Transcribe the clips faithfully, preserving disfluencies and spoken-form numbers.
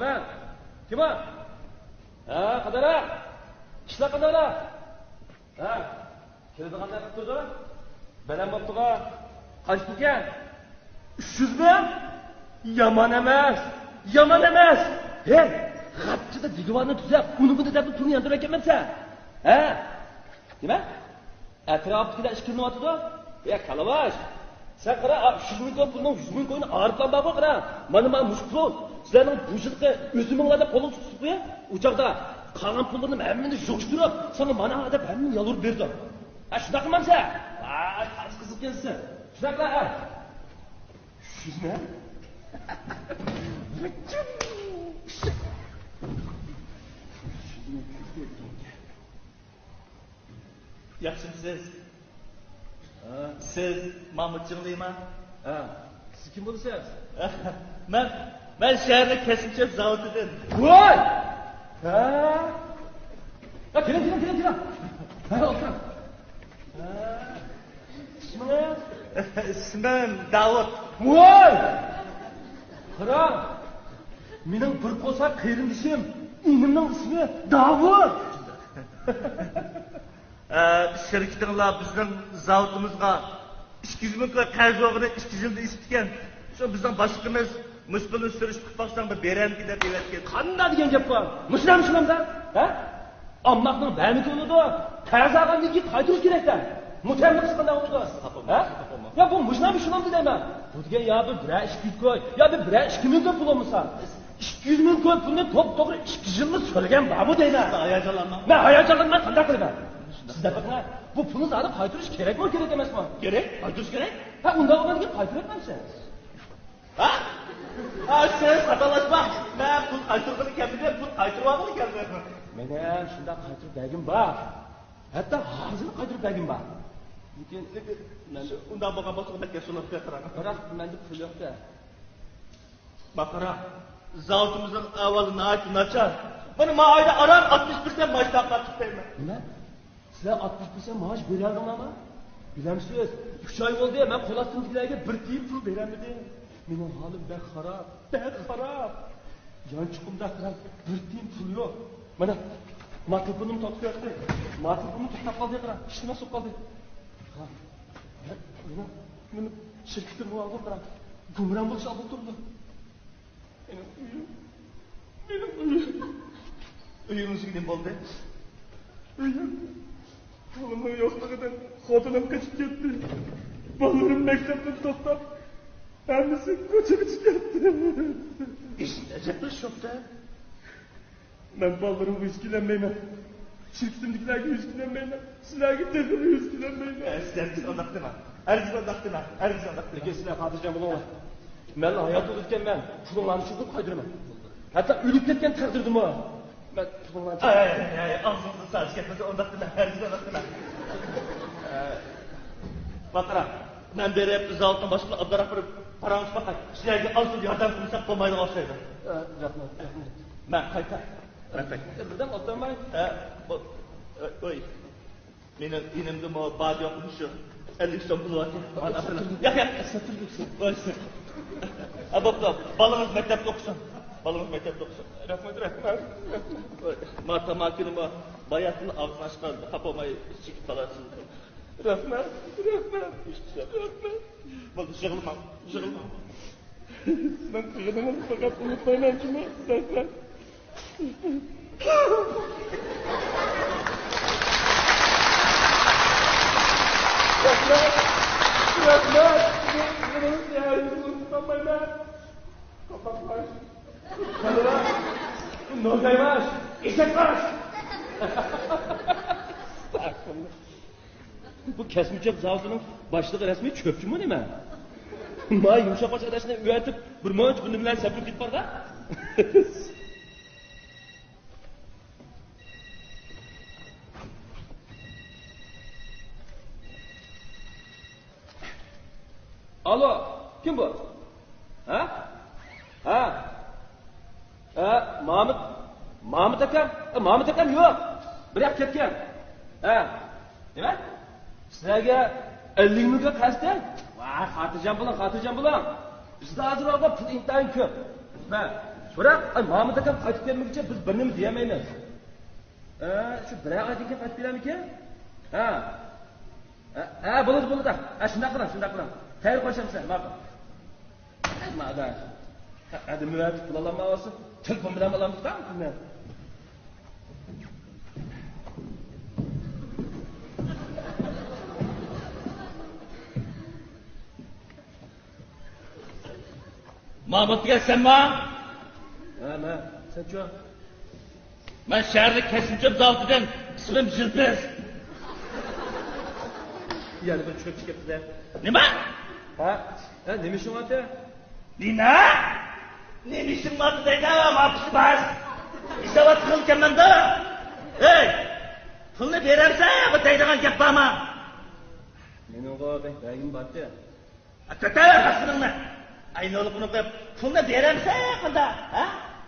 مەن. كىم ئۇ؟ ھە، قانداقراق؟ ئىشلار قانداقراق؟ ھە، كېلىدىغاندەك قىلىپ تۇرىدۇ. بەلەن بوپتىغۇ. قانچىلىكەن؟ ئۈچ يۈز مىڭ؟ يامان ئەمەس، يامان ئەمەس. ھەي، غاپچىدا دىگىۋارنى تۈزەپ، ئۇنى بۇنى دەپ پۇلنى ياندۇرۇۋەتكەنمەمسەن؟ ھە؟ نېمە؟ ئەتراپتىكىلەر ئىككىلىنىۋاتىدۇ. يا كالىۋاش، سەن قارا، ئا، ئۈچ يۈز مىڭ كوي پۇلنىڭ يۈز مىڭ كوينى ئارتلام بارغۇ، قارا. مانا، مانا مۇشۇ پۇل. سىلەرنىڭ بۇ يىلقى ئۈزۈمۈڭلار دەپ قولۇڭ تۇتۇپ قويا. ئۇ چاغدا قالغان پۇللىرىنى ھەممىنى يىغىشتۇرۇپ، ساڭا مانا دەپ ھەممىنى يالۋۇرۇپ بېرىدۇ. ھە، شۇنداق قىلمامسەن؟ ھە، قايسى قىزىقكەنسەن؟ شۇنداقلا، ھە؟ ئۈچ يۈز مىڭ؟ ياخشىمۇسىز؟ ھە. سىز مامۇت جىڭلىما؟ ھە. سىز كىم بولىسىز؟ مەن، مەن شەھەرنىڭ كەسىپ چۆپ زاۋۇتىدىن. ۋاي! ھە. ھە، كېلىڭ، كېلىڭ، كېلىڭ، كېلىڭ. ھە، ئولتۇرۇڭ. ھە. ئىسمىڭىز؟ ئىسمىم داۋۇت. ۋاي! قاراڭ، مېنىڭ بىر قورساق قېرىندىشىم، ئىنىمنىڭ ئىسمى داۋۇت. ئە، شىركىتىڭلار بىزنىڭ زاۋۇتىمىزغا ئىككى يۈز مىڭ كوي قەرز بولغىنى ئىككى يىلدا ئېسىپتىكەن. شۇ بىزنىڭ باشلىقىمىز مۇشۇ پۇلنى سۈرۈشتۈرۈپ باقساڭ بىر بېرەرمىكىن دەپ ئېۋەتكەن. قانداق دېگەن گەپ بۇ؟ مۇشۇنداق، مۇشۇنداق-دە؟ ھە؟ ئامماقنىڭ بەرمىكى بولىدۇ، قەرز ئالغاندىن كېيىن قايتۇرۇش كېرەك-دە. مۇتەممىقىسى قانداق بولىدۇ؟ ھە؟ يا، بۇ مۇشۇنداق، مۇشۇنداق دەيمەن. بۇ دېگەن يا بىر بىرەر ئىككى يۈز كوي، يا بىر بىرەر ئىككى مىڭ كوي پۇل بولمىسا. ئىككى يۈز مىڭ كوي پۇلنى توپتوغرا ئىككى يىلمۇ سۆلىگەن بارمۇ دەيمەن. سىز ھاياجانلانماڭ. مەن ھاياجانلانماي قانداق قىلىمەن؟ سىز دەپ بېقىڭ، بۇ پۇلنى زادى قايتۇرۇش كېرەكمۇ، كېرەك ئەمەسمۇ؟ كېرەك، قايتۇرۇش كېرەك. ھە، ئۇنداق بولغاندىن كېيىن قايتۇرۇۋەتمەمسىز؟ ھە؟ ھە، سىز خاتالاشماڭ. مەن پۇل قايتۇرغىلى كەلمىدىم، پۇل قايتۇرۇۋالغىلى كەلدىم. مېنىڭ شۇنداق قايتۇرۇپ بەرگۈم بار. ھەتتا ھازىر قايتۇرۇپ بەرگۈم بار. لېكىن، لېكىن مەن شۇ، ئۇنداق بولغان بولسا، بەك ياخشى بولاتتى، قاراڭ. بىراق مەندە پۇل يوق-دە. ماقارا، زاۋۇتىمىزنىڭ ئەھۋالى ناھايىتى ناچار. مانا، ما ئايدا ئاران ئاتمىش پىرسەنت مائاش تارقاتىپ تۇرۇپتىمەن. نېمە؟ سىلەر ئاتمىش پىرسەنت مائاش بېرەلىدىڭلارمۇ؟ بىلەمسىز، ئۈچ ئاي بولدى، مەن قول ئاستىمدىكىلەرگە بىر تىيىن پۇل بېرەلمىدىم. مېنىڭ ھالىم بەك خاراب، بەك خاراب. يانچۇقۇمدا قاراڭ، بىر تىيىن پۇل يوق. مانا، ما تېلېفونۇم توختاپ كەتتى. ما تېلېفونۇم توختاپ قالدى، قاراڭ، ئىشلىمەس بولۇپ قالدى. ھا، مېنىڭ، مېنىڭ شىركىتىم بولغان، قاراڭ، گۇمران بولۇش ئالدىدا تۇرىدۇ. مېنىڭ ئۆيۈم، مېنىڭ ئۆيۈم. ئۆيىڭىزگە نېمە بولدى؟ ئۆيۈم، پۇلۇمنىڭ يوقلۇقىدىن خوتۇنۇم قېچىپ كەتتى. بالىلىرىم مەكتەپتىن توختاپ، ھەممىسى كوچىغا چىقىپ كەتتى. ئىش ئەجەبلا شۇنداق. مەن بالىلىرىمغا يۈز كېلەلمەيمەن. شىركىتىمدىكىلەرگە يۈز كېلەلمەيمەن. سىلەرگە تېخىمۇ يۈز كېلەلمەيمەن. ھەرگىز ئۇنداق دېمە. ھەرگىز ئۇنداق دېمە. ھەرگىز ئۇنداق دېمە. لېكىن سىلەر خاتىرجەم بولۇڭلار. مەنلا ھايات بولىدىكەنمەن، پۇلۇڭلارنى چوقۇم قايتۇرىمەن. ھەتتا ئۆلۈپ كەتكەن تەقدىردىمۇ مەن پۇلۇڭلارنى. ئاي، ئاي، ئاي، ئاي، ئاغزىڭدىن سادىچ گەپلىرىنى ئۇنداق دېمە. ھەرگىز ئۇنداق دېمە. ئە، ماقارا، مەن بېرىپ زاۋۇتنىڭ باشلىقىغا ئابدۇراخمان بىر پاراڭلىشىپ باقاي. سىلەرگە ئاز پۇل ياردەم قىلمىساق بولمايدىغان ئوخشايدۇ. ئە، رەھمەت، رەھمەت. مەن قايتاي. مەن قايتاي. ئە، بىردەم ئولتۇرماي. ئە، بۇ، ئە، ئوي. مېنىڭ ئىنىمدىمۇ بار يوقىمۇ شۇ ئەللىك سوم پۇل باركەن. مانا ئەسلەتتىم. ياق، ياق، ئەسلەتتىم. ۋاي. ھە، بوپتۇ. بالىڭىز مەكتەپتە ئوقۇسۇن. بالىڭىز مەكتەپتە ئوقۇسۇن. رەھمەت، رەھمەت، رەھمەت. ۋاي، ما تاماكىنىمۇ باياتتىن ئاغزىنى ئاچقان، خاپا بولماي چېكىپ قالارسىز. رەھمەت، رەھمەت، رەھمەت. بولدى، يىغلىماڭ، يىغلىماڭ. سىزنىڭ قىلغىنىڭىزنى پەقەت ئۇنتۇمايمەن جۇمۇ، رەھمەت. رەھمەت، رەھمەت. سىزنىڭ قىلغىنىڭىزنى ھەرگىز ئۇنتۇمايمەن. قاپاق باش. كاللا باش. نوزاي باش. ئېشەك باش. ئەستەغپۇرۇللا. بۇ كەسمە چۆپ زاۋۇتىنىڭ باشلىقى رەسمىي چۆپچىمۇ نېمە؟ ما يۇمشاق باش ئاداشنى ئەۋەتىپ، بىر مۇنچە بۇنىڭ بىلەن سەپلىپ كېتىپ بارغان. ئالو، كىم بۇ؟ ھە؟ ھە؟ ھە، مامۇت، مامۇت ئاكام؟ ئە، مامۇت ئاكام يوق. بىر ياق كەتكەن. ھە. نېمە؟ سىلەرگە ئەللىك مىڭ كۆپ قەستەن؟ ۋاي، خاتىرجەم بولۇڭ، خاتىرجەم بولۇڭ. بىزدە ھازىر ۋاقىتتا پۇل ئىنتايىن كۆپ. مە، بىراق، ئاي، مامۇت ئاكام قايتىپ كەلمىگۈچە بىز بىر نېمە دېيەلمەيمىز. ئە، شۇ بىرەر ئايدىن كېيىن قايتىپ كېلەرمىكىن؟ ھە. ھە، ھە، بولىدۇ، بولىدۇ. ھە، شۇنداق قىلىڭ، شۇنداق قىلىڭ. خەير، خوش ئەمىسە، ماقۇل. مادا. ھە، ھە، نېمە دەپ پۇل ئالالمايۋاتسىز؟ تېلېفون بىلەن ئالامدۇق پۇلنى. مامۇت دېگەن سەنما؟ ھە، مەن. سەنچۇ؟ مەن شەھەردىكى كەسىپچىلىك زاۋۇتىدىن، ئىسمىم يىلپىز. يەنە بىر چۆپچى كەپتىدە. نېمە؟ ھە؟ ھە، نېمە ئىشىڭ بار؟ نېمە؟ نېمە ئىشىڭ بار دەيدۇ، ماپۇسى بار. ھېسابات قىلىدىكەنمەن-دە. ھەي! پۇلنى بېرەمسەن يا دەيدىغان گەپ بارمۇ؟ مېنىڭغۇ بەك بەرگۈم بارتى. كۆتەر قاسقىنىڭنى. ئەينى ئۇلۇقنى قويۇپ، پۇلنى بېرەمسەن قانداق؟ ھە؟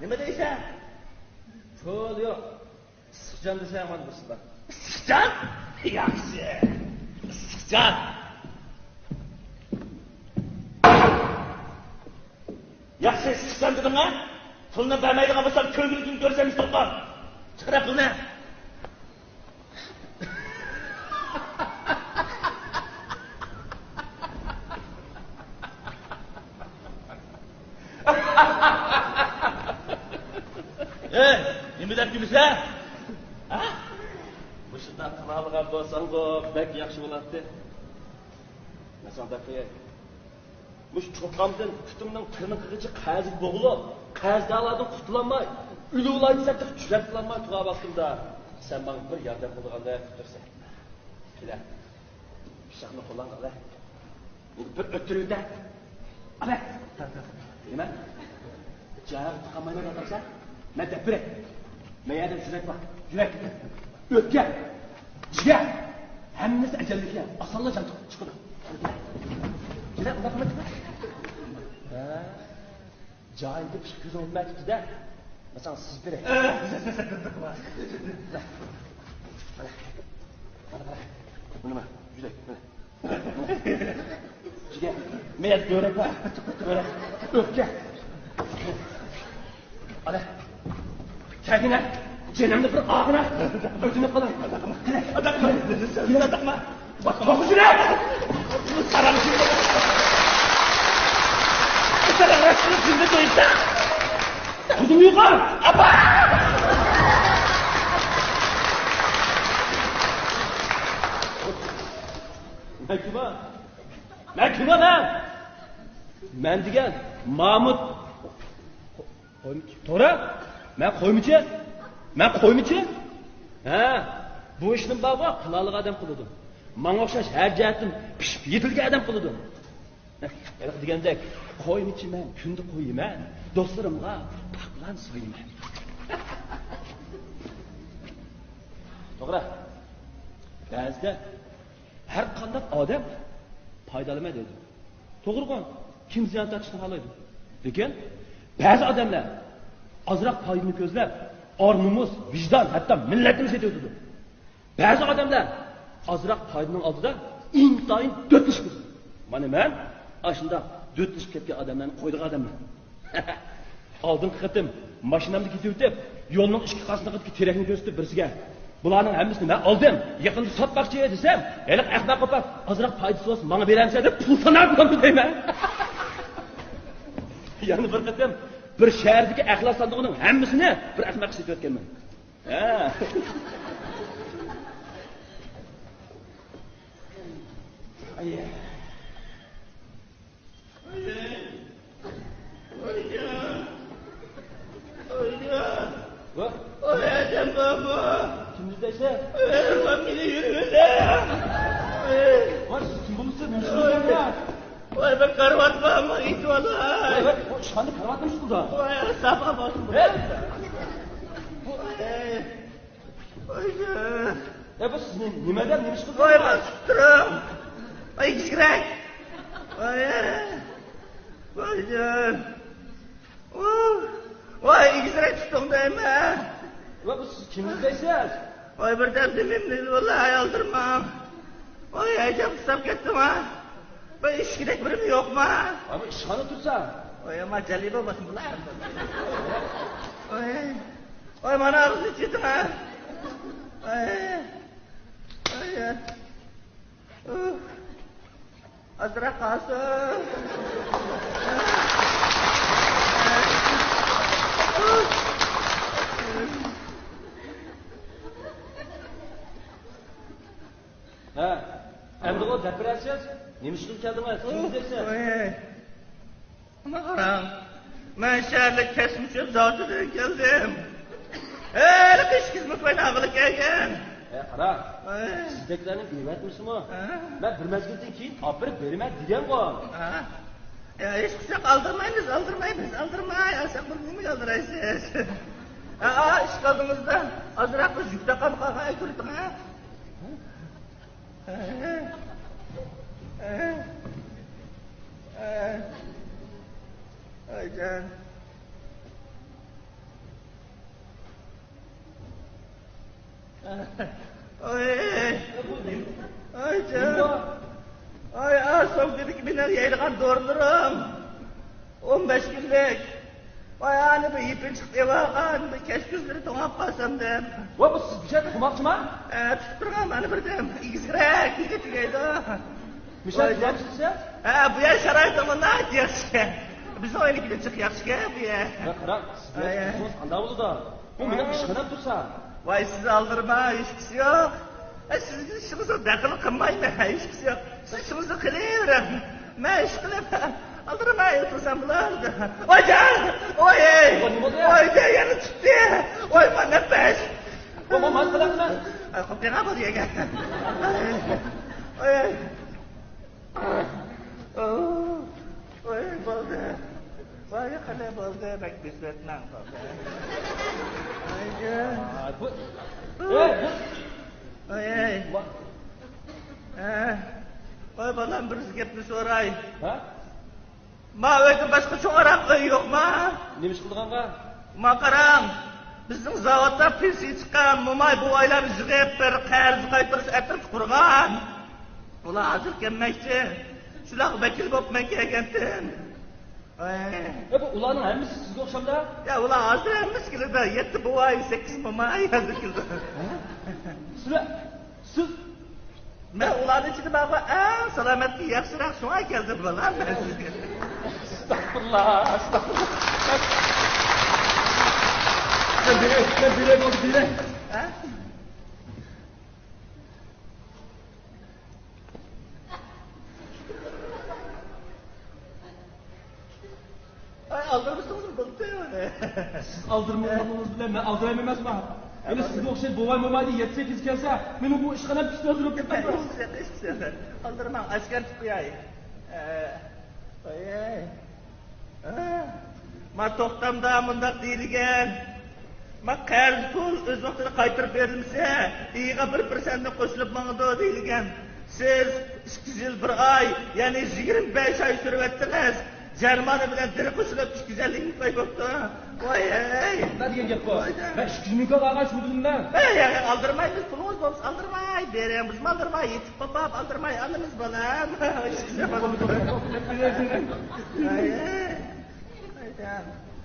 نېمە دەيسەن؟ پۇل يوق. ئىسسىقجان دېسەڭ مانا بىرسى بار. ئىسسىقجان؟ ياخشى. ئىسسىقجان. ياخشى، ئىسسىقجان دېدىڭ ھە؟ پۇلنى بەرمەيدىغان بولسام، كۆڭۈلدىن كۆرسەم ئىسسىققا. چىقىرە پۇلنى. ئەي، نېمە دەپ كۈلىسەن؟ ھە؟ مۇشۇنداق قىلالىغان بولساڭغۇ بەك ياخشى بولاتتى. مەسىلەن، دەپ قوياي. مۇشۇ چوققامدىن پۇتۇمنىڭ تىرنىقىغىچە قەرزگە بوغۇلۇپ، قەرزدارلاردىن قۇتۇلالماي، ئۆلۈۋالاي دېسەم تېخى چۈشۈرەلمەي تۇرغان ۋاقتىمدا، سەن ماڭا بىر ياردەم قىلىدىغاندەك قىلىپ تۇرىسەن. كېلە، پىچاقنى قولۇڭغا ئال. مېنى بىر ئۆتتۈرۈۋېتە. ئەلە. نېمە؟ جايىغا تىقالمايمەن دەپسەن؟ مەن دەپ بېرەي. مەيەردە يۈرەك بار. يۈرەك. ئۆپكە. جىگەر. ھەممىسى ئەجەللىك. ئاسانلا جان چىقىدۇ. كېلە، ئۇنداق قىلما. ھە. جايىدا ئىككى كۆزۈڭ ئۈنمەي تۇتتى-دە. مەسىلەن، سىز بېرەي. مانا، مانا، مانا. بۇنىما، يۈرەك، مانا. جىگەر، مەيەت بۆرەك بار. بۆرەك، ئۆپكە. ئانا، كەلگىنە، جېنىمنى بىر ئاغىنا. ئۆتۈنۈپ قالاي. قېنى، قېنى. بۇ قاراڭ شۇنداق. قاراڭ شۇنداق. قاراڭ راستىنى كۈندە تويۇپتا. كۆزۈم يوغان. ئاپا! مەن كىم؟ مەن كىم مەن؟ مەن دېگەن مامۇت. قويمىچى. توغرا؟ مەن قويمىچى؟ مەن قويمىچى؟ ھە، بۇ ئىشنى بارغۇ، قىلالىغان ئادەم قىلىدۇ. ماڭا ئوخشاش ھەر جەھەتتىن پىشىپ يېتىلگەن ئادەم قىلىدۇ. ھېلىقى دېگەندەك، قويمىچى مەن، كۈندە قوي يېمەن، دوستلىرىمغا پاقلان سويىمەن. توغرا. بەزىدە ھەر قانداق ئادەم پايدالىنىمەن دەيدۇ. توغرىغۇ، كىم زىيان تارتىشنى خالايدۇ؟ لېكىن بەزى ئادەملەر ئازراق پايدىنى كۆزلەپ، ئار-نومۇس، ۋىجدان، ھەتتا مىللەتنىمۇ سېتىۋېتىدۇ. بەزى ئادەملەر ئازراق پايدىنىڭ ئالدىدا ئىنتايىن دۆتلىشىپ كېتىدۇ. مانا مەن ئاشۇنداق دۆتلىشىپ كەتكەن ئادەملەرنى قويىدىغان ئادەممەن. ئالدىنقى قېتىم ماشىنامدا كېتىۋېتىپ، يولنىڭ ئىككى قاسنىقىدىكى تېرەكنى كۆرسىتىپ بىرسىگە، بۇلارنىڭ ھەممىسىنى مەن ئالدىم، يېقىندا ساتماقچى دېسەم، ھېلىقى ئەخمەق قوپاپ، ئازراق پايدىسى بولسا ماڭا بېرەمسەن دەپ پۇل ساناپ قويدى دەيمەن. يەنە بىر قېتىم بىر شەھەردىكى ئەخلەت ساندۇقىنىڭ ھەممىسىنى بىر ئەخمەققە سېتىۋەتكەنمەن. ھە. ۋاي، ئادەم بارمۇ؟ كىمنى ئىزدەيسىز؟ ۋاي، مېنى يۈرۈۋېلىڭ. ۋاي، سىز كىم بولىسىز؟ نېمە ئىش قىلىسىز؟ ۋاي، بىر كارىۋات بارمۇ؟ ئېيتىۋالاي. ۋاي، ۋاي، ئۇ ئىشخانىدا كارىۋات نېمە ئىش قىلىدۇ؟ ۋاي، ساپا بولسۇن. ھەي! ۋاي. ۋاي. ئە، بۇ سىز نېمە، نېمە ئادەم، نېمە ئىش قىلدىڭىز؟ ۋاي، باسىپ تۇرۇڭ. ۋاي، كىچىكرەك. ۋاي. ۋايجان. ۋاي، كىچىكرەك تۇتۇڭ دەيمەن. ۋاي، بۇ سىز كىمنى ئىزدەيسىز؟ ۋاي، بىردەم دېمىم دېدى، ۋاللاھى ئالدىرىماڭ. ۋاي، ھەيجەپ قىستاپ كەتتىم ھە. بىر ئىشىكىدەك بىرىم يوقما؟ ۋاي، بۇ ئىشخانا تۇرسا. ۋاي، ئەمما جەلىبە بولمىسۇن بۇلار. ۋاي. ۋاي، مانا ئاغزىنى چېتىڭ ھە. ۋاي. ۋاي. ئۇھ. ئازراق قالسۇن. ھە، ئەمدىغۇ دەپ بېرەرسىز. نېمە ئىش قىلىپ كەلدىڭىز؟ كىمنى ئىزدەيسىز؟ ۋاي. مانا قاراڭ، مەن شەھەرلىك كەسمە چۆپ زاۋۇتىدىن كەلدىم. ھېلىقى ئىشىكىزمۇ كويناغىلى كەلگەن. ھە، قارا. ھە. سىزدەكلەرنى ئۆمەتمىسىمۇ؟ ھە. مەن بىر مەزگىلدىن كېيىن ئاپىرىپ بېرىمەن دېگەنغۇ. ھە. يا، ھېچقىسى يوق، ئالدىرمايمىز، ئالدىرمايمىز، ئالدىرماي. يا، سەن بۇنى نېمىگە ئالدىرايسىز؟ ھە، ئا، ئىشىك ئالدىڭىزدا ئازراق بىر يۈك تاقام قالغان ئەكىرتىڭ، ھە؟ ئايجان. ئاي. ئايجان. ئاي، ئا، سومكىدىكى مېنىڭ يەيدىغان دورىلىرىم. ئون بەش كۈنلۈك. ۋاي، ئانى بىر يېپىنچۇق دەۋالغان، بىر كەچ كۆزلىرى توڭلاپ قالسام دەپ. ۋاي، بۇ سىز بىشەت قوماقچىما؟ ھە، تۇتۇپ تۇرغان، مانا بىردەم ئېگىزرەك، يېگە تېگەيدۇ. مىشەت ۋاي، قوماقچىسى؟ ھە، بۇ يەر شارائىتى مۇنداق ياخشى. بىزنىڭ ئۆينىڭكىدىن جىق ياخشىكەن بۇ يەر. ۋاي، قاراڭ، سىز بىلەن ھە. قىلسىڭىز قانداق بولىدۇ؟ بۇ مېنىڭ ئىشخانام تۇرسا. ۋاي، سىز ئالدىرىماڭ، ھېچقىسى يوق. ئە، سىزنىڭ ئىشىڭىزغا دەخلى قىلمايمەن، ھېچقىسى يوق. سىز ئىشىڭىزنى قىلىۋېرىڭ. مەن ئىش قىلىپ، ئالدىرىماي ئولتۇرسام بولىدۇ. ۋايجان! ۋاي! ۋاي، نېمە بولدى؟ ۋايجان، يەنە تۇتتى. ۋاي، مانا بەس. ۋاي، مانا قانداق قىلىمەن؟ ئە، قوپۇپ قالغان بولدى يەگەن. ۋاي. ۋاي، بولدى. ۋاي، قېنى بولدى، بەك بېسىۋەتمەڭ، بولدى. ۋايجان. ئاي، بۇ، ئەي، بۇ. ۋاي، ئەي. ۋا- ھە. ۋاي، بالام، بىر گەپنى سوراي. ھە؟ ما ئۆيدىن باشقا چوڭراق ئۆي يوقما؟ نېمە ئىش قىلىدىغانغا؟ ما قاراڭ، بىزنىڭ زاۋۇتتا پېنسىيە چىققان موماي بوۋايلارنى يىغىپ، بىر قەرز قايتۇرۇش ئەترىتى قۇرغان. ئۇلار ھازىر كەلمەكچى. شۇلارغا ۋەكىل بولۇپ مەن كەلگەنتىم. ئەي. ئە، بۇ ئۇلارنىڭ ھەممىسى سىزگە ئوخشامدا؟ يا، ئۇلار ھازىر ھەممىسى كېلىدۇ. يەتتە بوۋاي، سەككىز موماي ھازىر كېلىدۇ. سىلەر، سىز مەن ئۇلارنىڭ ئىچىدە ماڭا ئەڭ سالامەتلىكى ياخشىراق، شۇڭا كەلدىم بالام مەن سىزگە. ئەستەغپۇرۇللا، ئەستەغپۇرۇللا. مەن بېرەي، مەن بېرەي، بولدى، بېرەي. ھە؟ ئاي، ئالدىرمىسىڭىز بولدى مانا. سىز ئالدىرمىغىنىڭىز بىلەن مەن ئالدىرايمەن ئەمەسمۇ؟ يەنە سىزگە ئوخشاش بوۋاي مومايدىن يەتتە سەككىز كەلسە، مېنىڭ بۇ ئىشخانام پىشتىن ھازىر بولۇپ كېتىدۇ. ئالدىرماڭ، ئاشكارا ئېيتىپ قوياي. ئاي، ئاي. ما توختامدا مۇنداق دېيىلگەن. ما قەرز پۇل ئۆز ۋاقتىدا قايتۇرۇپ بېرىلمىسە، ئېيىغا بىر پىرسەنتنى قوشۇلۇپ ماڭىدۇ دېيىلگەن. سىز ئىككى يىل بىر ئاي، يەنى يىگىرمە بەش ئاي سۈرۈۋەتتىڭىز. جەرىمانە بىلەن دىرى قوشۇلۇپ ئىككى يۈز ئەللىك مىڭ كوي بوپتۇ. ۋاي ھەي. نېمە دېگەن گەپ بۇ؟ ۋاي ھەي. مەن ئىككى يۈز مىڭ كوي ئالغان شۇ بىلىمدە. ھەي، ھەي، ھەي، ئالدىرىماي، بىز پۇلىڭىز بولمىسا ئالدىرىماي، بېرىڭ، بىزمۇ ئالدىرىماي، يېتىپ قوپاپ ئالدىرىماي، ئالىمىز بالام. ھەي، ھەي.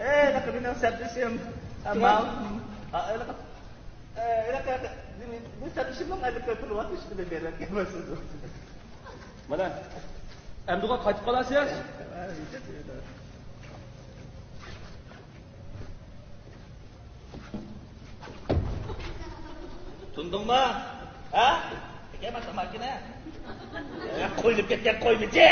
ھەي، ھەي، مېنىڭ سەپدىشىم. ئەمما، ھە، ھېلىقى، ھە، ھېلىقى، بۇ سەپدىشىمنىڭ ئەللىك كوي پۇلى بار، ئىشقىلىپ بېرىۋەتكەن بولسىڭىز. مانا، ئەمدىغۇ قايتىپ قالارسىز. تۇندۇڭما؟ ھە؟ ئەكەلمە تاماكىنى. ئە، قويۇلۇپ كەتكەن قويمىچى.